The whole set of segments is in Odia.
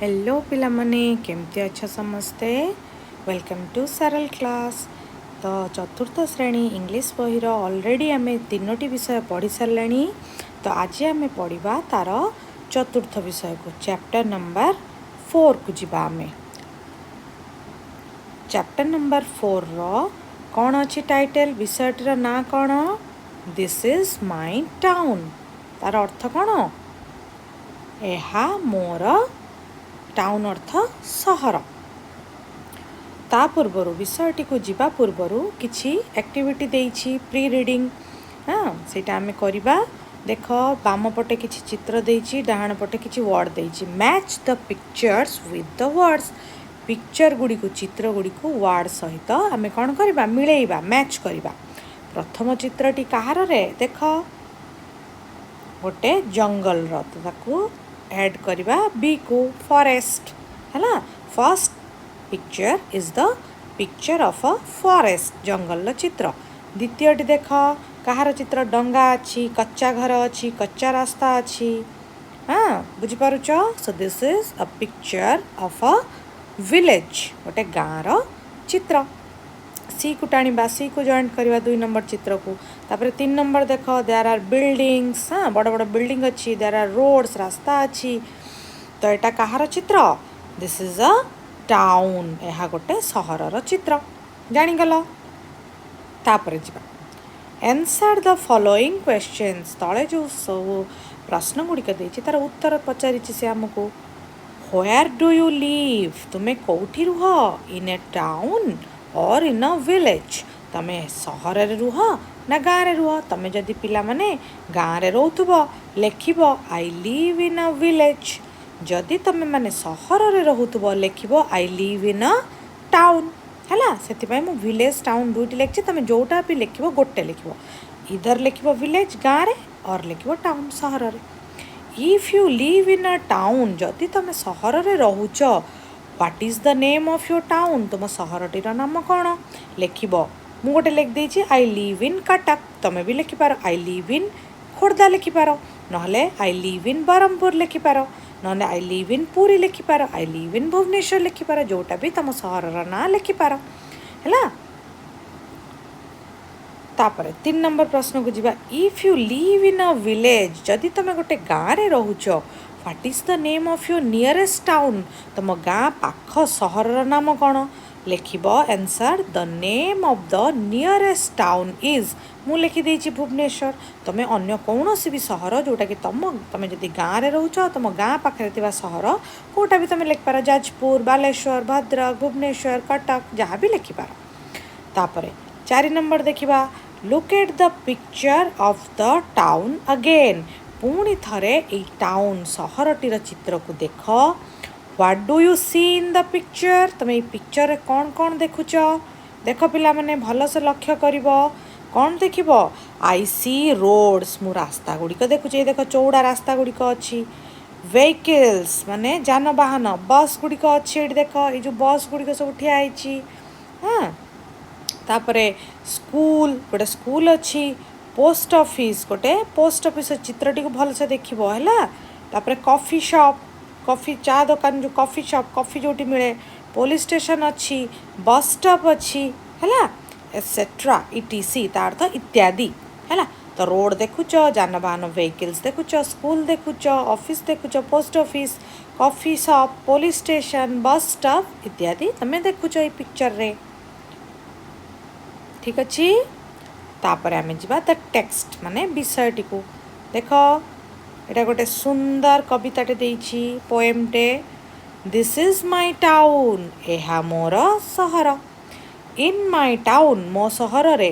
ହ୍ୟାଲୋ ପିଲାମାନେ, କେମିତି ଅଛ ସମସ୍ତେ? Welcome to Saral class. ତ ଚତୁର୍ଥ ଶ୍ରେଣୀ ଇଂଲିଶ ବହିର ଅଲରେଡ଼ି ଆମେ ତିନୋଟି ବିଷୟ ପଢ଼ି ସାରିଲେଣି। ତ ଆଜି ଆମେ ପଢ଼ିବା ତାର ଚତୁର୍ଥ ବିଷୟକୁ, ଚାପ୍ଟର ନମ୍ବର 4କୁ ଯିବା ଆମେ। ଚାପ୍ଟର ନମ୍ବର 4ର କ'ଣ ଅଛି ଟାଇଟେଲ୍? ବିଷୟଟିର ନାଁ କ'ଣ? This is my town. ତାର ଅର୍ଥ କ'ଣ? ଏହା ମୋର ଟାଉନ୍, ଅର୍ଥ ସହର। ତା ପୂର୍ବରୁ, ବିଷୟଟିକୁ ଯିବା ପୂର୍ବରୁ କିଛି ଆକ୍ଟିଭିଟି ଦେଇଛି, ପ୍ରି ରିଡ଼ିଂ। ହଁ, ସେଇଟା ଆମେ କରିବା। ଦେଖ, ବାମ ପଟେ କିଛି ଚିତ୍ର ଦେଇଛି, ଡାହାଣ ପଟେ କିଛି ୱାର୍ଡ଼ ଦେଇଛି। Match the pictures with the words. Picture ଗୁଡ଼ିକୁ, ଚିତ୍ର ଗୁଡ଼ିକୁ ୱାର୍ଡ଼ ସହିତ ଆମେ କ'ଣ କରିବା? ମିଳେଇବା, ମ୍ୟାଚ୍ କରିବା। ପ୍ରଥମ ଚିତ୍ରଟି କାହାରରେ? ଦେଖ, ଗୋଟେ ଜଙ୍ଗଲର। ତ ତାକୁ ଆଡ଼୍ କରିବା ବିକୁ, ଫରେଷ୍ଟ ହେଲା। First picture is the picture of a forest, ଜଙ୍ଗଲର ଚିତ୍ର। ଦ୍ୱିତୀୟଟି ଦେଖ, କାହାର ଚିତ୍ର? ଡଙ୍ଗା ଅଛି, କଚ୍ଚା ଘର ଅଛି, କଚ୍ଚା ରାସ୍ତା ଅଛି। ହଁ, ବୁଝିପାରୁଛ? So this is a picture of a village, ଗୋଟେ ଗାଁର ଚିତ୍ର। ସିକୁ ଟାଣିବା, ସିକୁ ଜଏଣ୍ଟ କରିବା ଦୁଇ ନମ୍ବର ଚିତ୍ରକୁ। ତାପରେ ତିନି ନମ୍ବର ଦେଖ, there are buildings. ହଁ, ବଡ଼ ବଡ଼ ବିଲ୍ଡିଂ ଅଛି। There are roads, ରାସ୍ତା ଅଛି। ତ ଏଇଟା କାହାର ଚିତ୍ର? This is a town. ଏହା ଗୋଟେ ସହରର ଚିତ୍ର। ଜାଣିଗଲ? ତାପରେ ଯିବା, answer the following questions. ତଳେ ଯେଉଁ ସବୁ ପ୍ରଶ୍ନ ଗୁଡ଼ିକ ଦେଇଛି, ତାର ଉତ୍ତର ପଚାରିଛି ସେ ଆମକୁ। Where do you live? ତୁମେ କେଉଁଠି ରୁହ? In a town or in a village? ତମେ ସହରରେ ରୁହ ନା ଗାଁରେ ରୁହ? ତମେ ଯଦି ପିଲାମାନେ ଗାଁରେ ରହୁଥିବ, ଲେଖିବ "I live in a village." ଯଦି ତମେ ମାନେ ସହରରେ ରହୁଥିବ, ଲେଖିବ "I live in a town." ହେଲା, ସେଥିପାଇଁ ମୁଁ ଭିଲେଜ୍, ଟାଉନ୍ ଦୁଇଟି ଲେଖିଛି। ତମେ ଯେଉଁଟା ବି ଲେଖିବ, ଗୋଟେ ଲେଖିବ। ଇଦର ଲେଖିବ ଭିଲେଜ୍, ଗାଁରେ, ଅର୍ ଲେଖିବ ଟାଉନ୍, ସହରରେ। If you live in a town, ଯଦି ତମେ ସହରରେ ରହୁଛ, what is the name of your town? ତୁମ ସହରଟିର ନାମ କ'ଣ ଲେଖିବ? ମୁଁ ଗୋଟେ ଲେଖିଦେଇଛି, "I live in Cuttack." ତମେ ବି ଲେଖିପାର, "I live in Khordha" ଲେଖିପାର, ନହେଲେ "I live in Berhampur" ଲେଖିପାର, ନହେଲେ "I live in Puri" ଲେଖିପାର, "I live in Bhubaneswar" ଲେଖିପାର। ଯେଉଁଟା ବି ତମ ସହରର ନାଁ ଲେଖିପାର। ହେଲା, ତାପରେ ତିନି ନମ୍ବର ପ୍ରଶ୍ନକୁ ଯିବା। If you live in a village, ଯଦି ତମେ ଗୋଟେ ଗାଁରେ ରହୁଛ, what is the name of your nearest town? ତମ ଗାଁ ପାଖ ସହରର ନାମ କ'ଣ ଲେଖିବ? Answer, the name of the nearest town is, ମୁଁ ଲେଖିଦେଇଛି ଭୁବନେଶ୍ୱର। ତମେ ଅନ୍ୟ କୌଣସି ବି ସହର, ଯେଉଁଟାକି ତମେ ଯଦି ଗାଁରେ ରହୁଛ, ତମ ଗାଁ ପାଖରେ ଥିବା ସହର କେଉଁଟା ବି ତମେ ଲେଖିପାର। ଯାଜପୁର, ବାଲେଶ୍ୱର, ଭଦ୍ରକ, ଭୁବନେଶ୍ୱର, କଟକ, ଯାହା ବି ଲେଖିପାର। ତାପରେ ଚାରି ନମ୍ବର ଦେଖିବା। Look at the picture of the town again. ପୁଣି ଥରେ ଏଇ ଟାଉନ୍, ସହରଟିର ଚିତ୍ରକୁ ଦେଖ। What do you see in the picture? ତମେ ଏଇ ପିକ୍ଚରରେ କ'ଣ କ'ଣ ଦେଖୁଛ? ଦେଖ ପିଲାମାନେ, ଭଲସେ ଲକ୍ଷ୍ୟ କରିବ। କ'ଣ ଦେଖିବ? I see roads. ମୁଁ ରାସ୍ତା ଗୁଡ଼ିକ ଦେଖୁଛି। ଏଇ ଦେଖ, ଚଉଡ଼ା ରାସ୍ତା ଗୁଡ଼ିକ ଅଛି। ଭେହିକିଲ୍ସ ମାନେ ଯାନବାହନ, ବସ୍ ଗୁଡ଼ିକ ଅଛି। ଏଇଠି ଦେଖ, ଏଇ ଯେଉଁ ବସ୍ ଗୁଡ଼ିକ ସବୁ ଠିଆ ହେଇଛି। ହଁ, ତାପରେ ସ୍କୁଲ, ଗୋଟେ ସ୍କୁଲ ଅଛି। ପୋଷ୍ଟ ଅଫିସ୍, ଗୋଟେ ପୋଷ୍ଟ ଅଫିସ୍ ଚିତ୍ରଟିକୁ ଭଲସେ ଦେଖିବ। ହେଲା, ତାପରେ କଫି ସପ୍, କଫି ଚା ଦୋକାନ ଯେଉଁ କଫି ସପ୍, କଫି ଯେଉଁଠି ମିଳେ। ପୋଲିସ ଷ୍ଟେସନ ଅଛି, ବସ୍ ଷ୍ଟପ୍ ଅଛି। ହେଲା, ଏଟସେଟ୍ରା, ଇଟିସି, ତା ଅର୍ଥ ଇତ୍ୟାଦି। ହେଲା, ତ ରୋଡ଼ ଦେଖୁଛ, ଯାନବାହନ ଭେହିକିଲ୍ସ ଦେଖୁଛ, ସ୍କୁଲ ଦେଖୁଛ, ଅଫିସ୍ ଦେଖୁଛ, post office, coffee shop, police station, bus stop ଇତ୍ୟାଦି ତମେ ଦେଖୁଛ ଏଇ ପିକ୍ଚରରେ। ଠିକ୍ ଅଛି, ତାପରେ ଆମେ ଯିବା ଦ ଟେକ୍ସଟ, ମାନେ ବିଷୟଟିକୁ। ଦେଖ, ଏଇଟା ଗୋଟେ ସୁନ୍ଦର କବିତାଟେ ଦେଇଛି, ପୋଏମଟେ। This is my town. ଏହା ମୋର ସହର। In my town, ମୋ ସହରରେ,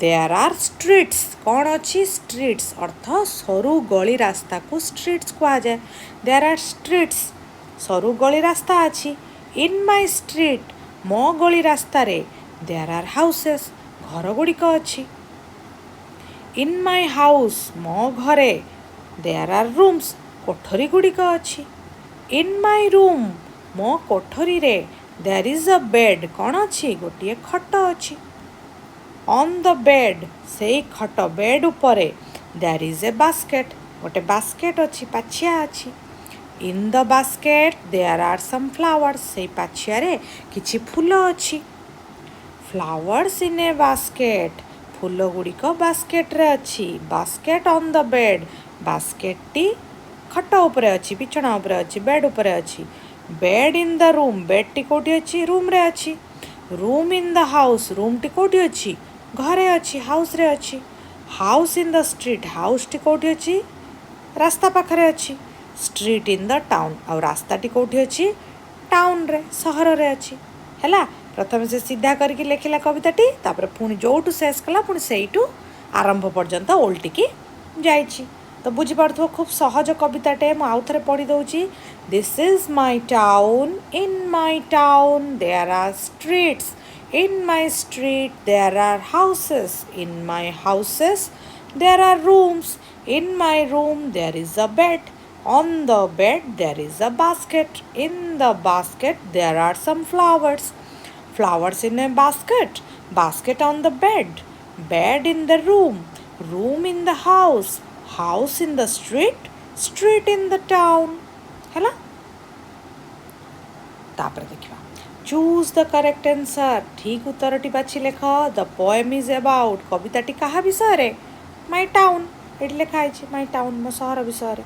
there are streets. କ'ଣ ଅଛି? ଷ୍ଟ୍ରିଟ୍ସ ଅର୍ଥ ସରୁ ଗଳି ରାସ୍ତାକୁ ଷ୍ଟ୍ରିଟ୍ସ କୁହାଯାଏ। There are streets, ସରୁ ଗଳି ରାସ୍ତା ଅଛି। In my street, ମୋ ଗଳି ରାସ୍ତାରେ, there are houses, ଘର ଗୁଡ଼ିକ ଅଛି। In my house, ମୋ ଘରେ, there are rooms, କୋଠରୀ ଗୁଡ଼ିକ ଅଛି। In my room, ମୋ କୋଠରୀରେ, there is a bed. କ'ଣ ଅଛି? ଗୋଟିଏ ଖଟ ଅଛି। On the bed, ସେଇ ଖଟ, ବେଡ୍ ଉପରେ, there is a basket. ଗୋଟେ ବାସ୍କେଟ୍ ଅଛି, ପାଛିଆ ଅଛି। In the basket there are some flowers. ସେଇ ପାଛିଆରେ କିଛି ଫୁଲ ଅଛି। ଫ୍ଲାୱାର୍ସ ଇନ୍ ଏ ବାସ୍କେଟ୍, ଫୁଲ ଗୁଡ଼ିକ ବାସ୍କେଟ୍ରେ ଅଛି। ବାସ୍କେଟ୍ ଅନ୍ the bed, ବାସ୍କେଟ୍ଟି ଖଟ ଉପରେ ଅଛି, ବିଛଣା ଉପରେ ଅଛି, ବେଡ୍ ଉପରେ ଅଛି। ବେଡ୍ ଇନ୍ the room, ବେଡ୍ଟି କେଉଁଠି ଅଛି? ରୁମ୍ରେ ଅଛି। ରୁମ୍ ଇନ୍ the house, ରୁମ୍ଟି କେଉଁଠି ଅଛି? ଘରେ ଅଛି, ହାଉସ୍ରେ ଅଛି। ହାଉସ୍ ଇନ୍ the street, ହାଉସ୍ଟି କେଉଁଠି ଅଛି? ରାସ୍ତା ପାଖରେ ଅଛି। ଷ୍ଟ୍ରିଟ୍ ଇନ୍ the town, ଆଉ ରାସ୍ତାଟି କେଉଁଠି ଅଛି? ଟାଉନ୍ରେ, ସହରରେ ଅଛି। ହେଲା, ପ୍ରଥମେ ସେ ସିଧା କରିକି ଲେଖିଲା କବିତାଟି, ତାପରେ ପୁଣି ଯେଉଁଠୁ ଶେଷ କଲା ପୁଣି ସେଇଠୁ ଆରମ୍ଭ ପର୍ଯ୍ୟନ୍ତ ଓଲଟିକି ଯାଇଛି। ତ ବୁଝିପାରୁଥିବ, ଖୁବ୍ ସହଜ କବିତାଟେ। ମୁଁ ଆଉ ଥରେ ପଢ଼ି ଦେଉଛି। This is my town. In my town there are streets. In my street there are houses. In my houses there are rooms. In my room there is a bed. On the bed there is a basket. In the basket there are some flowers. Flowers in a basket. Basket on the bed. Bed in the room. Room in the house. House in the street. Street in the town. ହେଲା, ତାପରେ ଦେଖିବା। Choose the correct answer. ଠିକ୍ ଉତ୍ତରଟି ବାଛି ଲେଖ। The poem is about, କବିତାଟି କାହା ବିଷୟରେ? ମାଇ ଟାଉନ୍। ଏଠି ଲେଖା ହେଇଛି ମାଇ ଟାଉନ୍, ମୋ ସହର ବିଷୟରେ।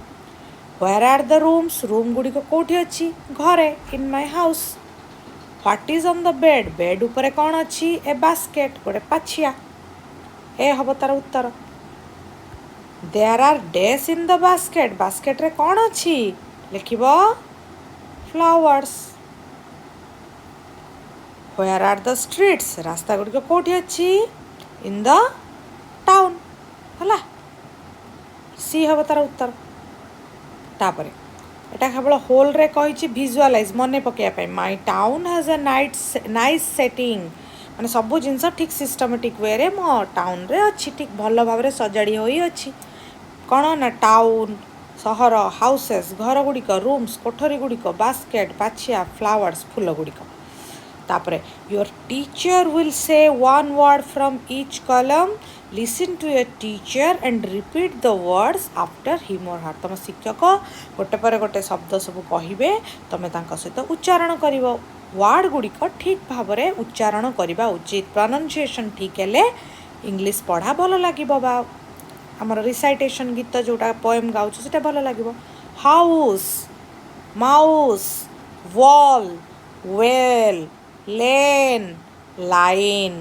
Where are the rooms? Room ଗୁଡ଼ିକ କେଉଁଠି ଅଛି? ଘରେ, in my house. What is on the bed? Bed ଉପରେ କ'ଣ ଅଛି? ଏ ବାସ୍କେଟ୍, ଗୋଟେ ପାଛିଆ। ଏ ହେବ ତାର ଉତ୍ତର। There are dash in the basket. ବାସ୍କେଟ୍ରେ କ'ଣ ଅଛି? ଲେଖିବ flowers. Where are the streets? ରାସ୍ତା ଗୁଡ଼ିକ କେଉଁଠି ଅଛି? In the town. ହେଲା, ସି ହେବ ତାର ଉତ୍ତର। ତାପରେ ଏଟା କେବଳ ହୋଲ୍ରେ କହିଛି ଭିଜୁଆଲାଇଜ୍, ମନେ ପକାଇବା ପାଇଁ। My town has a nice setting, ମାନେ ସବୁ ଜିନିଷ ଠିକ୍ ସିଷ୍ଟମେଟିକ୍ ୱେରେ ମୋ ଟାଉନ୍ରେ ଅଛି, ଠିକ୍ ଭଲ ଭାବରେ ସଜାଡ଼ି ହୋଇ ଅଛି। କ'ଣ ନା ଟାଉନ୍, ସହର, ହାଉସେସ୍, ଘର ଗୁଡ଼ିକ, ରୁମ୍ସ, କୋଠରୀ ଗୁଡ଼ିକ, ବାସ୍କେଟ୍, ପାଛିଆ, ଫ୍ଲାୱାର୍ସ, ଫୁଲ ଗୁଡ଼ିକ। ତାପରେ your teacher will say one word from each column. Listen to your teacher and repeat the words after him or her. ତୁମ ଶିକ୍ଷକ ଗୋଟେ ପରେ ଗୋଟେ ଶବ୍ଦ ସବୁ କହିବେ, ତୁମେ ତାଙ୍କ ସହିତ ଉଚ୍ଚାରଣ କରିବ। ୱାର୍ଡ଼ ଗୁଡ଼ିକ ଠିକ୍ ଭାବରେ ଉଚ୍ଚାରଣ କରିବା ଉଚିତ। ପ୍ରନାଉନ୍ସିଏସନ୍ ଠିକ୍ ହେଲେ ଇଂଲିଶ ପଢ଼ା ଭଲ ଲାଗିବ, ବା ଆମର ରିସାଇଟେସନ୍ ଗୀତ ଯେଉଁଟା ପୋଏମ୍ ଗାଉଛୁ ସେଇଟା ଭଲ ଲାଗିବ। House, mouse, wall, well, lane, line,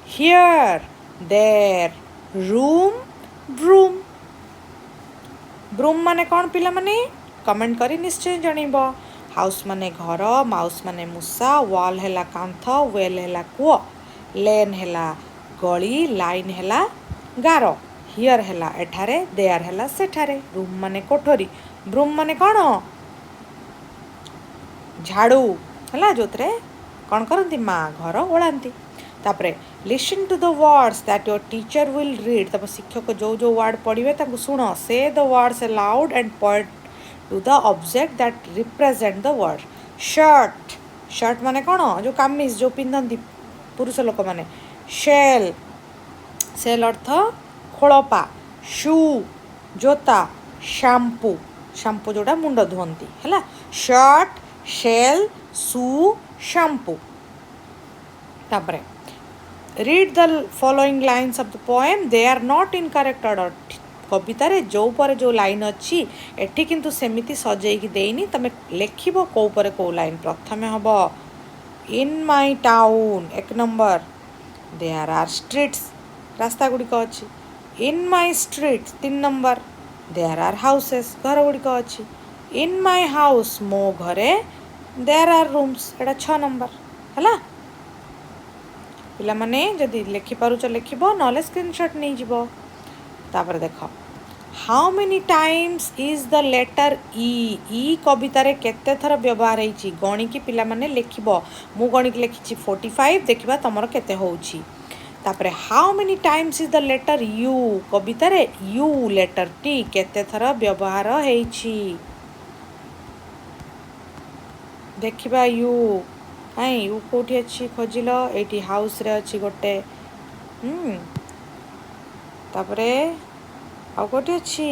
here, there, room, broom. Broom ମାନେ କ'ଣ ପିଲାମାନେ? କମେଣ୍ଟ କରି ନିଶ୍ଚୟ ଜଣେଇବ। ହାଉସ୍ ମାନେ ଘର, ମାଉସ୍ ମାନେ ମୂଷା, ୱାଲ୍ ହେଲା କାନ୍ଥ, ୱେଲ୍ ହେଲା କୂଅ, ଲେନ୍ ହେଲା ଗଳି, ଲାଇନ୍ ହେଲା ଗାର, here ହେଲା ଏଠାରେ, there ହେଲା ସେଠାରେ, ରୁମ୍ ମାନେ କୋଠରୀ, ବ୍ରୁମ୍ ମାନେ କ'ଣ? ଝାଡ଼ୁ। ହେଲା, ଯେଉଁଥିରେ କ'ଣ କରନ୍ତି? ମା ଘର ଓଳାନ୍ତି। ତାପରେ listen to the words that your teacher will read. ତମ ଶିକ୍ଷକ ଯେଉଁ ଯେଉଁ ୱାର୍ଡ଼ ପଢ଼ିବେ ତାଙ୍କୁ ଶୁଣ। Say the words aloud and point to the object that represent the word. Shirt. Shirt ମାନେ କ'ଣ? ଯେଉଁ କାମିଜ ଯେଉଁ ପିନ୍ଧନ୍ତି ପୁରୁଷ ଲୋକମାନେ। ସେଲ୍, ସେଲ୍ ଅର୍ଥ ଖୋଳପା। ସୁ, ଜୋତା। ସାମ୍ପୁ, ସାମ୍ପୁ ଯେଉଁଟା ମୁଣ୍ଡ ଧୁଅନ୍ତି। ହେଲା, ସାର୍ଟ, ସେଲ୍, ସୁ, ସାମ୍ପୁ। ତାପରେ read the following lines of the poem. They are not in correct order. କବିତାରେ ଯେଉଁ ପରେ ଯେଉଁ ଲାଇନ୍ ଅଛି, ଏଠି କିନ୍ତୁ ସେମିତି ସଜେଇକି ଦେଇନି, ତମେ ଲେଖିବ କେଉଁ ପରେ କେଉଁ ଲାଇନ୍। ପ୍ରଥମେ ହେବ ଇନ୍ my town, ଏକ ନମ୍ବର, there are streets, ରାସ୍ତା ଗୁଡ଼ିକ ଅଛି। ଇନ୍ my street, ତିନି ନମ୍ବର, there are houses, ଘର ଗୁଡ଼ିକ ଅଛି। ଇନ୍ my house, ମୋ ଘରେ, there are rooms, ଏଇଟା 6 ନମ୍ବର। ହେଲା ପିଲାମାନେ, ଯଦି ଲେଖିପାରୁଛ ଲେଖିବ, ନହେଲେ ସ୍କ୍ରିନସଟ୍ ନେଇଯିବ। ତାପରେ ଦେଖ, how many times is the letter E? E କବିତାରେ କେତେ ଥର ବ୍ୟବହାର ହେଇଛି? ଗଣିକି ପିଲାମାନେ ଲେଖିବ। ମୁଁ ଗଣିକି ଲେଖିଛି 45, ଦେଖିବା ତୁମର କେତେ ହେଉଛି। ତାପରେ how many times is the letter U? କବିତାରେ you ଲେଟର୍ଟି କେତେ ଥର ବ୍ୟବହାର ହେଇଛି? ଦେଖିବା। You କାଇଁ, you କେଉଁଠି ଅଛି ଖୋଜିଲ? ଏଇଠି ହାଉସ୍ରେ ଅଛି ଗୋଟେ। ତାପରେ ଆଉ କେଉଁଠି ଅଛି?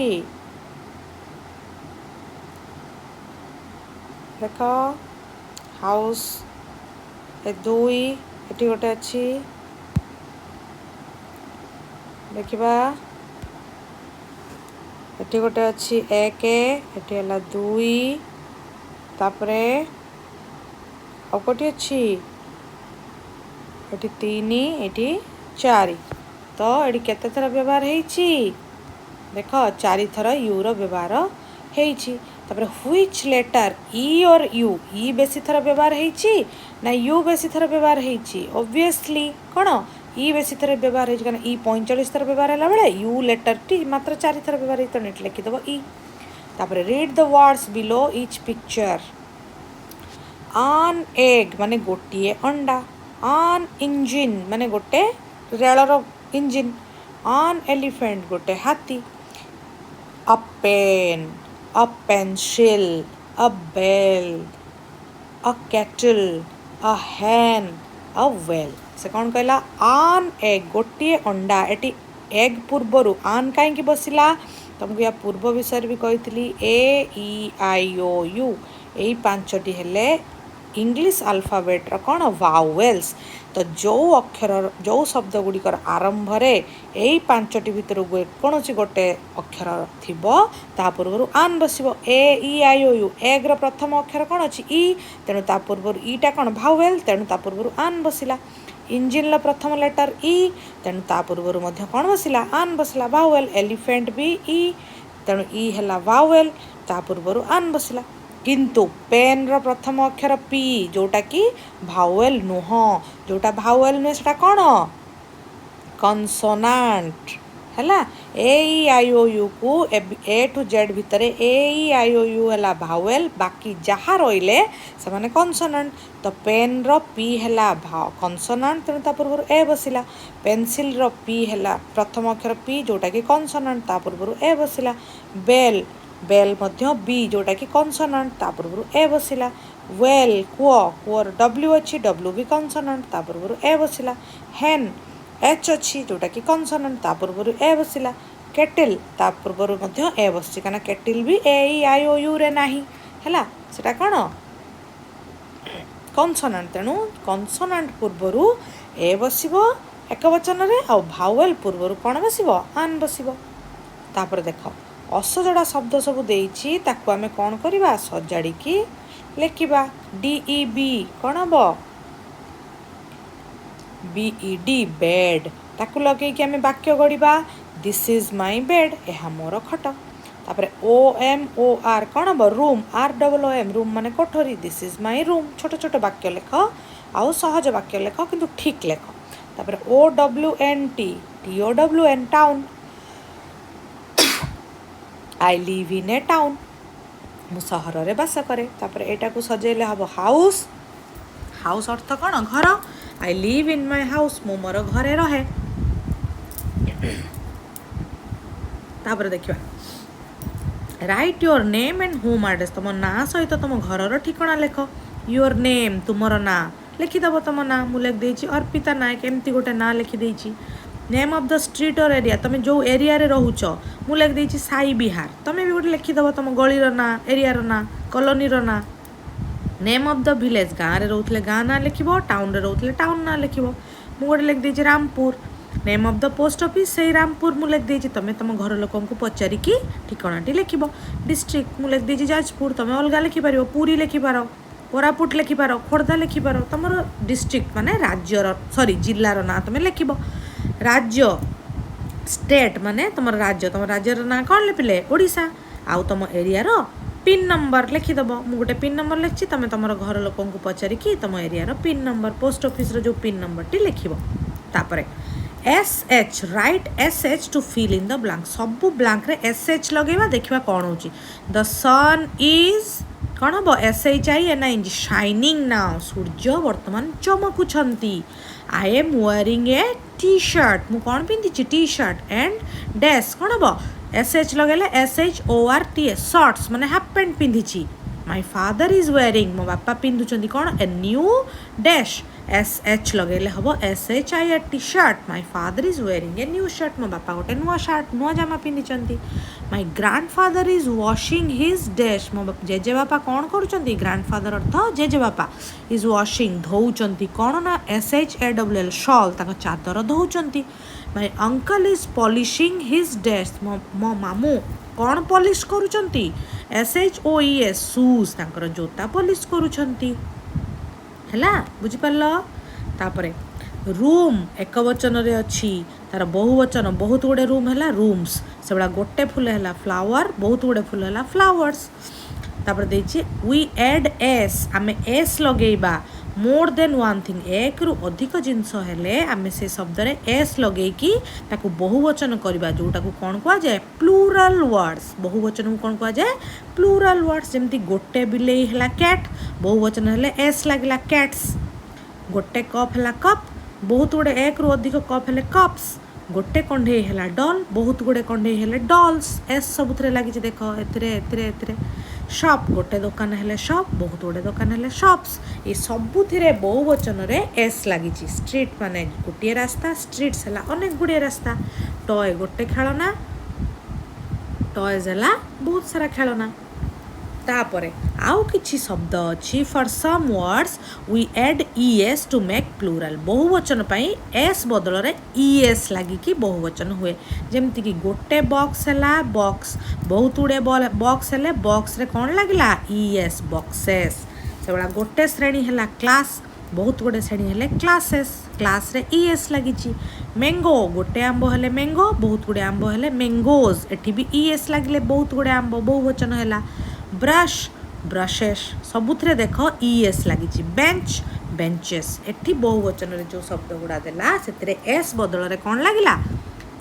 ଦେଖ, ହାଉସ୍ ଏ ଦୁଇ, ଏଠି ଗୋଟେ ଅଛି। ଦେଖିବା, ଏଠି ଗୋଟେ ଅଛି, ଏକ। ଏଠି ହେଲା ଦୁଇ। ତାପରେ ଆଉ କେଉଁଠି ଅଛି? ଏଠି ତିନି, ଏଠି ଚାରି। ତ ଏଠି କେତେ ଥର ବ୍ୟବହାର ହେଇଛି ଦେଖ, ଚାରିଥର your ବ୍ୟବହାର ହେଇଛି। ତାପରେ which letter, E or U? ଇ ବେଶୀ ଥର ବ୍ୟବହାର ହେଇଛି ନା you ବେଶୀ ଥର ବ୍ୟବହାର ହେଇଛି? ଅବଭିୟସଲି କ'ଣ? ଇ ବେଶୀ ଥର ବ୍ୟବହାର ହେଇଛି, କାରଣ ଇ 45 ଥର ବ୍ୟବହାର ହେଲା ବେଳେ you ଲେଟର୍ଟି ମାତ୍ର ଚାରିଥର ବ୍ୟବହାର ହେଇଛି। ତେଣୁ ଏଠି ଲେଖିଦେବ ଇ। ତାପରେ read the words below each picture. An egg ମାନେ ଗୋଟିଏ ଅଣ୍ଡା। ଆନ୍ ଇଞ୍ଜିନ୍ ମାନେ ଗୋଟେ ରେଳର ଇଞ୍ଜିନ୍। ଆନ୍ ଏଲିଫେଣ୍ଟ, ଗୋଟେ ହାତୀ। A pen, a pencil, a bell, a kettle, a hen, a well. ସେ କ'ଣ କହିଲା? ଆନ୍ ଏଗ୍, ଗୋଟିଏ ଅଣ୍ଡା। ଏଠି ଏଗ୍ ପୂର୍ବରୁ ଆନ୍ କାହିଁକି ବସିଲା? ତୁମକୁ ୟା ପୂର୍ବ ବିଷୟରେ ବି କହିଥିଲି। ଏ, ଇ, I, O, you, ଏଇ ପାଞ୍ଚଟି ହେଲେ ଇଂଲିଶ ଆଲଫାବେଟ୍ର କ'ଣ? ଭାୱେଲ୍ସ। ତ ଯେଉଁ ଅକ୍ଷର, ଯେଉଁ ଶବ୍ଦ ଗୁଡ଼ିକର ଆରମ୍ଭରେ ଏଇ ପାଞ୍ଚଟି ଭିତରୁ ଯେକୌଣସି ଗୋଟେ ଅକ୍ଷର ଥିବ, ତା ପୂର୍ବରୁ ଆନ୍ ବସିବ। ଏ, ଇ, I, O, you. ଏଗ୍ର ପ୍ରଥମ ଅକ୍ଷର କ'ଣ ଅଛି? ଇ। ତେଣୁ ତା ପୂର୍ବରୁ ଇଟା କ'ଣ? ଭାୱେଲ୍। ତେଣୁ ତା ପୂର୍ବରୁ ଆନ୍ ବସିଲା। ଇଞ୍ଜିନ୍ର ପ୍ରଥମ ଲେଟର୍ ଇ, ତେଣୁ ତା ପୂର୍ବରୁ ମଧ୍ୟ କ'ଣ ବସିଲା? ଆନ୍ ବସିଲା, ଭାୱେଲ୍। ଏଲିଫେଣ୍ଟ ବି ଇ, ତେଣୁ ଇ ହେଲା ଭାୱେଲ୍, ତା ପୂର୍ବରୁ ଆନ୍ ବସିଲା। କିନ୍ତୁ ପେନ୍ର ପ୍ରଥମ ଅକ୍ଷର ପି, ଯେଉଁଟାକି ଭାୱେଲ୍ ନୁହଁ। ଯେଉଁଟା ଭାୱେଲ୍ ନୁହେଁ ସେଟା କ'ଣ? କନସୋନାଣ୍ଟ। ହେଲା, ଏ, ଇ, I, O, ୟୁକୁ A to Z ଭିତରେ ଏ, ଇ, I, O, you ହେଲା ଭାୱେଲ୍, ବାକି ଯାହା ରହିଲେ ସେମାନେ କନସୋନାଣ୍ଟ। ତ ପେନ୍ର ପି ହେଲା କନସୋନାଣ୍ଟ, ତେଣୁ ତା ପୂର୍ବରୁ ଏ ବସିଲା। ପେନସିଲ୍ର ପି ହେଲା ପ୍ରଥମ ଅକ୍ଷର ପି, ଯେଉଁଟାକି କନସୋନାଣ୍ଟ, ତା ପୂର୍ବରୁ ଏ ବସିଲା। ବେଲ୍, ବେଲ୍ ମଧ୍ୟ ବି, ଯେଉଁଟାକି କନସୋନାଣ୍ଟ, ତା ପୂର୍ବରୁ ଏ ବସିଲା। ୱେଲ୍, କୂଅ, କୂଅର ଡବ୍ଲ୍ୟୁ ଅଛି, ଡବ୍ଲ୍ୟୁ ବି କନସୋନାଣ୍ଟ, ତା ପୂର୍ବରୁ ଏ ବସିଲା। ହେନ୍, ଏଚ୍ ଅଛି, ଯେଉଁଟାକି କନସୋନାଣ୍ଟ, ତା ପୂର୍ବରୁ ଏ ବସିଲା। କେଟିଲ୍, ତା ପୂର୍ବରୁ ମଧ୍ୟ ଏ ବସିଛି, କାରଣ kettle B A, E, I, ଓ, ୟୁରେ ନାହିଁ। ହେଲା, ସେଟା କ'ଣ? କନସୋନାଣ୍ଟ। ତେଣୁ କନସୋନାଣ୍ଟ ପୂର୍ବରୁ ଏ ବସିବ ଏକ ବଚନରେ, ଆଉ ଭାୱେଲ୍ ପୂର୍ବରୁ କ'ଣ ବସିବ? ଆନ୍ ବସିବ। ତାପରେ ଦେଖ, ଅସଜଡ଼ା ଶବ୍ଦ ସବୁ ଦେଇଛି, ତାକୁ ଆମେ କ'ଣ କରିବା? ସଜାଡ଼ିକି ଲେଖିବା। ଡି ଇ ବି କ'ଣ ହବ? ବି ଇ ଡି, ବେଡ୍। ତାକୁ ଲଗେଇକି ଆମେ ବାକ୍ୟ ଗଢ଼ିବା। This is my bed, ଏହା ମୋର ଖଟ। ତାପରେ ଓ ଏମ୍ ଓ ଆର୍ କ'ଣ ହବ? Room, R double O M, room ମାନେ କୋଠରୀ। This is my room. ଛୋଟ ଛୋଟ ବାକ୍ୟ ଲେଖ ଆଉ ସହଜ ବାକ୍ୟ ଲେଖ, କିନ୍ତୁ ଠିକ୍ ଲେଖ। ତାପରେ ଓ W N T, T O W N, town. I live in a town, ମୁଁ ସହରରେ ବାସ କରେ। ତାପରେ ଏଇଟାକୁ ସଜେଇଲେ ହେବ ହାଉସ୍। ହାଉସ୍ ଅର୍ଥ କ'ଣ? ଘର। I live in my house, ମୁଁ ମୋର ଘରେ ରହେ। ତାପରେ ଦେଖିବା, write your name and home address. ତୁମ ନାଁ ସହିତ ତୁମ ଘରର ଠିକଣା ଲେଖ। Your name, ତୁମର ନାଁ ଲେଖିଦେବ। ତୁମ ନାଁ ମୁଁ ଲେଖିଦେଇଛି ଅର୍ପିତା ନାୟକ, ଏମିତି ଗୋଟେ ନାଁ ଲେଖିଦେଇଛି। Name of the street or area, ତୁମେ ଯେଉଁ ଏରିଆରେ ରହୁଛ। ମୁଁ ଲେଖିଦେଇଛି ସାଇ ବିହାର, ତୁମେ ବି ଗୋଟେ ଲେଖିଦେବ ତୁମ ଗଳିର ନାଁ, ଏରିଆର ନାଁ, କଲୋନୀର ନାଁ। ନେମ୍ ଅଫ୍ the village, ଗାଁରେ ରହୁଥିଲେ ଗାଁ ନାଁ ଲେଖିବ, ଟାଉନରେ ରହୁଥିଲେ ଟାଉନ୍ ନାଁ ଲେଖିବ। ମୁଁ ଗୋଟେ ଲେଖିଦେଇଛି Rampur. Name of the post office, ସେଇ ରାମପୁର ମୁଁ ଲେଖିଦେଇଛି। ତୁମେ ତୁମ ଘର ଲୋକଙ୍କୁ ପଚାରିକି ଠିକଣାଟି ଲେଖିବ। ଡିଷ୍ଟ୍ରିକ୍ଟ ମୁଁ ଲେଖିଦେଇଛି ଯାଜପୁର, ତୁମେ ଅଲଗା ଲେଖିପାରିବ, ପୁରୀ ଲେଖିପାର, କୋରାପୁଟ ଲେଖିପାର, ଖୋର୍ଦ୍ଧା ଲେଖିପାର। ତୁମର ଡିଷ୍ଟ୍ରିକ୍ଟ ମାନେ ରାଜ୍ୟର, ସରି, ଜିଲ୍ଲାର ନାଁ ତୁମେ ଲେଖିବ। ରାଜ୍ୟ, ଷ୍ଟେଟ୍ ମାନେ ତୁମର ରାଜ୍ୟ। ତୁମ ରାଜ୍ୟର ନାଁ କ'ଣ ଲେଖିଲେ? ଓଡ଼ିଶା। ଆଉ ତୁମ ଏରିଆର ପିନ୍ ନମ୍ବର ଲେଖିଦେବ। ମୁଁ ଗୋଟେ ପିନ୍ ନମ୍ବର ଲେଖିଛି, ତୁମେ ତୁମର ଘର ଲୋକଙ୍କୁ ପଚାରିକି ତୁମ ଏରିଆର ପିନ୍ ନମ୍ବର, ପୋଷ୍ଟ ଅଫିସର ଯେଉଁ ପିନ୍ ନମ୍ବରଟି ଲେଖିବ। ତାପରେ S H, write S H to fill in the blank. ସବୁ ବ୍ଲାଙ୍କରେ ଏସ୍ ଏଚ୍ ଲଗେଇବା, ଦେଖିବା କ'ଣ ହେଉଛି। ଦ ସନ୍ is କ'ଣ ହେବ? S H I N I G, shining now, ସୂର୍ଯ୍ୟ ବର୍ତ୍ତମାନ ଚମକୁଛନ୍ତି। I am wearing a T shirt, ମୁଁ କ'ଣ ପିନ୍ଧିଛି? ଟି ସାର୍ଟ ଆଣ୍ଡ ଡ୍ୟାସ୍ କ'ଣ ହେବ? ଏସ୍ ଏଚ୍ ଲଗେଇଲେ S H O R T S, shorts ମାନେ ହାଫ୍ ପ୍ୟାଣ୍ଟ ପିନ୍ଧିଛି। My father is wearing, ମୋ ବାପା ପିନ୍ଧୁଛନ୍ତି କ'ଣ? A new dash. S H ଲଗେଇଲେ ହେବ SHIRT, shirt. My father is wearing a new shirt. ମୋ ବାପା ଗୋଟେ ନୂଆ ସାର୍ଟ, ନୂଆ ଜାମା ପିନ୍ଧିଛନ୍ତି। My grandfather is washing his dash. ମୋ ଜେଜେବାପା କ'ଣ କରୁଛନ୍ତି? ଗ୍ରାଣ୍ଡ ଫାଦର ଅର୍ଥ ଜେଜେବାପା। Is washing, ଧୋଉଛନ୍ତି କ'ଣ ନା SHAWL, shawl, ତାଙ୍କ ଚାଦର ଧୋଉଛନ୍ତି। My uncle is polishing his dash. ମୋ ମାମୁଁ କ'ଣ ପଲିସ୍ କରୁଛନ୍ତି? SHOES, shoes, ତାଙ୍କର ଜୋତା ପଲିସ୍ କରୁଛନ୍ତି। ହେଲା, ବୁଝିପାରିଲ? ତାପରେ ରୁମ୍ ଏକ ବଚନରେ ଅଛି, ତାର ବହୁ ବଚନ, ବହୁତ ଗୁଡ଼ିଏ ରୁମ୍ ହେଲା ରୁମ୍ସ। ସେଭଳିଆ ଗୋଟେ ଫୁଲ ହେଲା ଫ୍ଲାୱାର, ବହୁତ ଗୁଡ଼ିଏ ଫୁଲ ହେଲା ଫ୍ଲାୱାର୍ସ। ତାପରେ ଦେଇଛି we add S, ଆମେ ଏସ୍ ଲଗେଇବା ମୋର୍ ଦେନ୍ ୱାନ୍ ଥିଙ୍ଗ। ଏକରୁ ଅଧିକ ଜିନିଷ ହେଲେ ଆମେ ସେ ଶବ୍ଦରେ ଏସ୍ ଲଗେଇକି ତାକୁ ବହୁବଚନ କରିବା, ଯେଉଁଟାକୁ କ'ଣ କୁହାଯାଏ? Plural words. ବହୁବଚନକୁ କ'ଣ କୁହାଯାଏ? Plural words. ଯେମିତି ଗୋଟେ ବିଲେଇ ହେଲା କ୍ୟାଟ୍, ବହୁବଚନ ହେଲେ ଏସ୍ ଲାଗିଲା, କ୍ୟାଟ୍ସ। ଗୋଟେ କପ୍ ହେଲା କପ୍, ବହୁତ ଗୁଡ଼ିଏ, ଏକରୁ ଅଧିକ କପ୍ ହେଲେ କପ୍ସ। ଗୋଟେ କଣ୍ଢେଇ ହେଲା ଡଲ୍, ବହୁତ ଗୁଡ଼ିଏ କଣ୍ଢେଇ ହେଲେ ଡଲ୍ସ। ଏସ୍ ସବୁଥିରେ ଲାଗିଛି ଦେଖ, ଏଥିରେ, ଏଥିରେ, ଏଥିରେ। ସପ୍, ଗୋଟେ ଦୋକାନ ହେଲେ ସପ୍, ବହୁତ ଗୁଡ଼ିଏ ଦୋକାନ ହେଲେ ସପ୍ସ। ଏ ସବୁଥିରେ ବହୁବଚନରେ ଏସ୍ ଲାଗିଛି। ଷ୍ଟ୍ରିଟ୍ ମାନେ ଗୋଟିଏ ରାସ୍ତା, ଷ୍ଟ୍ରିଟ୍ସ ହେଲା ଅନେକ ଗୁଡ଼ିଏ ରାସ୍ତା। ଟୟ ଗୋଟେ ଖେଳନା, ଟଏଜ୍ ହେଲା ବହୁତ ସାରା ଖେଳନା। ତାପରେ ଆଉ କିଛି ଶବ୍ଦ ଅଛି। For some words, we add ES to make plural. ବହୁବଚନ ପାଇଁ ଏସ୍ ବଦଳରେ ଇ ଏସ୍ ଲାଗିକି ବହୁବଚନ ହୁଏ। ଯେମିତିକି ଗୋଟେ ବକ୍ସ ହେଲା ବକ୍ସ, ବହୁତ ଗୁଡ଼ିଏ ବକ୍ସ ହେଲେ ବକ୍ସରେ କ'ଣ ଲାଗିଲା? E S, boxes. ସେଭଳିଆ ଗୋଟେ ଶ୍ରେଣୀ ହେଲା କ୍ଲାସ୍, ବହୁତ ଗୁଡ଼ିଏ ଶ୍ରେଣୀ ହେଲେ କ୍ଲାସେସ୍, କ୍ଲାସ୍ରେ ଇ ଏସ୍ ଲାଗିଛି। ମ୍ୟାଙ୍ଗୋ, ଗୋଟେ ଆମ୍ବ ହେଲେ ମ୍ୟାଙ୍ଗୋ, ବହୁତ ଗୁଡ଼ିଏ ଆମ୍ବ ହେଲେ ମ୍ୟାଙ୍ଗୋଜ୍। ଏଠି ବି ଇ ଏସ୍ ଲାଗିଲେ ବହୁତ ଗୁଡ଼ିଏ ଆମ୍ବ ବହୁବଚନ ହେଲା। ବ୍ରଶ୍, ବ୍ରଶେସ୍, ସବୁଥିରେ ଦେଖ ଇ ଏସ୍ ଲାଗିଛି। ବେଞ୍ଚ, ବେଞ୍ଚେସ୍। ଏଠି ବହୁବଚନରେ ଯେଉଁ ଶବ୍ଦ ଗୁଡ଼ା ଦେଲା, ସେଥିରେ ଏସ୍ ବଦଳରେ କ'ଣ ଲାଗିଲା?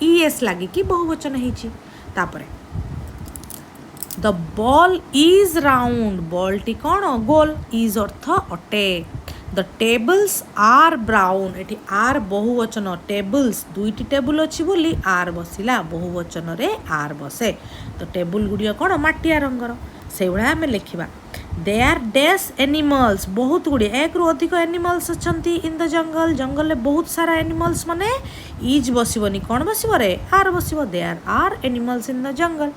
ଇ ଏସ୍ ଲାଗିକି ବହୁବଚନ ହେଇଛି। ତାପରେ the ball is round. ବଲ୍ଟି କ'ଣ? ଗୋଲ। Is ଅର୍ଥ ଅଟେ। The tables are brown. ଏଠି ଆର୍ ବହୁବଚନ, ଟେବୁଲ୍ସ, ଦୁଇଟି ଟେବୁଲ୍ ଅଛି ବୋଲି ଆର୍ ବସିଲା। ବହୁବଚନରେ ଆର୍ ବସେ। ତ ଟେବୁଲ୍ ଗୁଡ଼ିକ କ'ଣ? ମାଟିଆ ରଙ୍ଗର। ସେଇଭଳିଆ ଆମେ ଲେଖିବା। There are dash animals. ବହୁତ ଗୁଡ଼ିଏ, ଏକରୁ ଅଧିକ ଆନିମଲ୍ସ ଅଛନ୍ତି ଇନ୍ the ଜଙ୍ଗଲ। ଜଙ୍ଗଲରେ ବହୁତ ସାରା ଆନିମଲ୍ସ ମାନେ is ବସିବନି, କ'ଣ ବସିବ ରେ? ଆର୍ ବସିବ। There are animals in the jungle.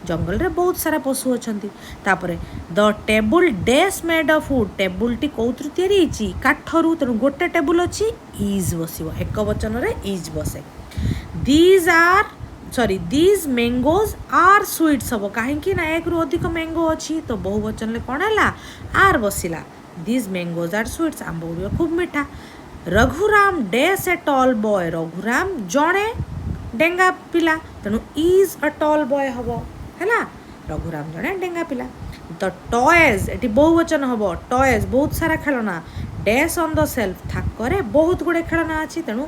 ଜଙ୍ଗଲରେ ବହୁତ ସାରା ପଶୁ ଅଛନ୍ତି। ତାପରେ the table dash made of wood. ଟେବୁଲଟି କେଉଁଥିରୁ ତିଆରି ହେଇଛି? କାଠରୁ। ତେଣୁ ଗୋଟେ ଟେବୁଲ ଅଛି, is ବସିବ। ଏକ ବଚନରେ is ବସେ। These are, sorry, these mangoes are sweets ହେବ। କାହିଁକି ନା ଏକରୁ ଅଧିକ ମ୍ୟାଙ୍ଗୋ ଅଛି, ତ ବହୁ ବଚନରେ କ'ଣ ହେଲା? ଆର୍ ବସିଲା। These mangoes are sweets. ଆମ୍ବ ଗୁଡ଼ିକ ଖୁବ୍ ମିଠା। Raghuram dash a tall boy. Raghuram ଜଣେ ଡେଙ୍ଗା ପିଲା, ତେଣୁ is ଅ ଟଲ୍ ବୟ ହେବ। ହେଲା, ରଘୁରାମ ଜଣେ ଡେଙ୍ଗା ପିଲା। ଦ ଟଏଜ୍, ଏଠି ବହୁ ବଚନ ହେବ, ଟଏଜ୍ ବହୁତ ସାରା ଖେଳନା, ଡ୍ୟାସ୍ ଅନ୍ the self, ଥାକରେ ବହୁତ ଗୁଡ଼ିଏ ଖେଳନା ଅଛି, ତେଣୁ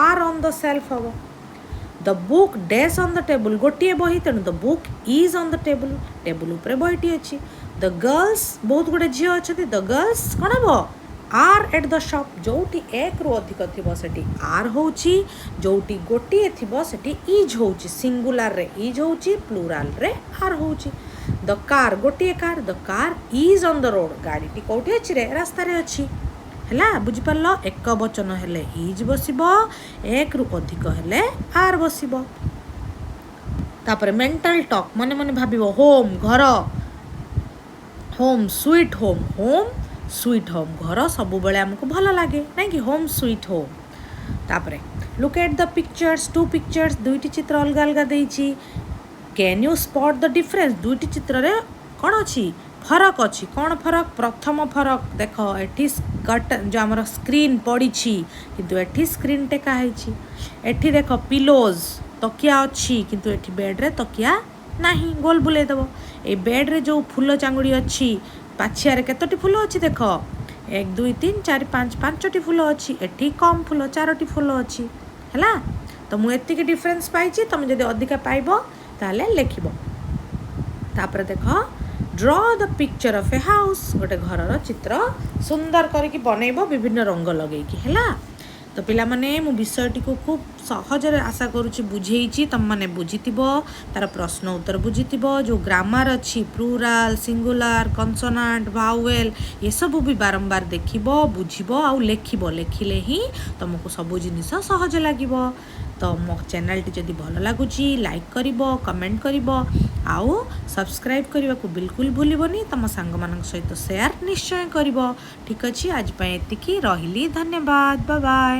ଆର୍ ଅନ୍ the self ହେବ। The book dash on the table. ଗୋଟିଏ ବହି, ତେଣୁ the book is on the table. Table ଉପରେ ବହିଟି ଅଛି। ଦ ଗର୍ଲସ, ବହୁତ ଗୁଡ଼ିଏ ଝିଅ ଅଛନ୍ତି, ଦ ଗର୍ଲସ କ'ଣ ହେବ? ଆର୍ ଏଟ୍ the ସପ୍। ଯେଉଁଠି ଏକରୁ ଅଧିକ ଥିବ ସେଠି ଆର୍ ହେଉଛି, ଯେଉଁଠି ଗୋଟିଏ ଥିବ ସେଠି is ହେଉଛି। ସିଙ୍ଗୁଲାରରେ is ହେଉଛି, ପ୍ଲୁରାଲରେ ଆର୍ ହେଉଛି। ଦ କାର୍, ଗୋଟିଏ car, the car is on the road. ଗାଡ଼ିଟି କେଉଁଠି ଅଛି ରେ? ରାସ୍ତାରେ ଅଛି। ହେଲା, ବୁଝିପାରିଲ? ଏକ ବଚନ ହେଲେ is ବସିବ, ଏକରୁ ଅଧିକ ହେଲେ ଆର୍ ବସିବ। ତାପରେ ମେଣ୍ଟାଲ ଟକ୍, ମନେ ମନେ ଭାବିବ। ହୋମ୍, ଘର। Home sweet home, home sweet home. ଘର ସବୁବେଳେ ଆମକୁ ଭଲ ଲାଗେ, ନାଇଁ କି? Home sweet home. ତାପରେ look at the pictures, two pictures, ଦୁଇଟି ଚିତ୍ର ଅଲଗା ଅଲଗା ଦେଇଛି। Can you spot the difference? ଦୁଇଟି ଚିତ୍ରରେ କ'ଣ ଅଛି? ଫରକ ଅଛି। କ'ଣ ଫରକ? ପ୍ରଥମ ଫରକ ଦେଖ, ଏଠି କର୍ଟନ୍, ଯେଉଁ ଆମର ସ୍କ୍ରିନ୍ ପଡ଼ିଛି, କିନ୍ତୁ ଏଠି ସ୍କ୍ରିନ୍ ଟେକା ହେଇଛି। ଏଠି ଦେଖ ପିଲୋଜ୍, ତକିଆ ଅଛି, କିନ୍ତୁ ଏଠି ବେଡ଼୍ରେ ତକିଆ ନାହିଁ। ଗୋଲ ବୁଲେଇ ଦେବ। ଏଇ ବେଡ଼୍ରେ ଯେଉଁ ଫୁଲ ଚାଙ୍ଗୁଡ଼ି ଅଛି, ପାଛିଆରେ କେତୋଟି ଫୁଲ ଅଛି ଦେଖ? ଏକ, ଦୁଇ, ତିନି, ଚାରି, ପାଞ୍ଚ, ପାଞ୍ଚଟି ଫୁଲ ଅଛି। ଏଠି କମ୍ ଫୁଲ, ଚାରୋଟି ଫୁଲ ଅଛି। ହେଲା ତ? ମୁଁ ଏତିକି ଡିଫରେନ୍ସ ପାଇଛି। ତୁମେ ଯଦି ଅଧିକା ପାଇବ ତାହେଲେ ଲେଖିବ। ତାପରେ ଦେଖ, draw the picture of a house. ଗୋଟେ ଘରର ଚିତ୍ର ସୁନ୍ଦର କରିକି ବନେଇବ ବିଭିନ୍ନ ରଙ୍ଗ ଲଗେଇକି। ହେଲା, ତ ପିଲାମାନେ, ମୁଁ ବିଷୟଟିକୁ ଖୁବ୍ ସହଜରେ ଆଶା କରୁଛି ବୁଝେଇଛି। ତୁମମାନେ ବୁଝିଥିବ, ତାର ପ୍ରଶ୍ନ ଉତ୍ତର ବୁଝିଥିବ। ଯେଉଁ ଗ୍ରାମାର ଅଛି, ପ୍ଲୁରାଲ, ସିଙ୍ଗୁଲାର, କନସୋନାଣ୍ଟ, ଭାୱେଲ୍, ଏସବୁ ବି ବାରମ୍ବାର ଦେଖିବ, ବୁଝିବ ଆଉ ଲେଖିବ। ଲେଖିଲେ ହିଁ ତୁମକୁ ସବୁ ଜିନିଷ ସହଜ ଲାଗିବ। ତ ମୋ ଚ୍ୟାନେଲଟି ଯଦି ଭଲ ଲାଗୁଛି, ଲାଇକ୍ କରିବ, କମେଣ୍ଟ କରିବ ଆଉ ସବସ୍କ୍ରାଇବ୍ କରିବାକୁ ବିଲକୁଲ ଭୁଲିବନି। ତୁମ ସାଙ୍ଗମାନଙ୍କ ସହିତ ସେୟାର ନିଶ୍ଚୟ କରିବ। ଠିକ୍ ଅଛି, ଆଜି ପାଇଁ ଏତିକି ରହିଲି। ଧନ୍ୟବାଦ, ବାଏ।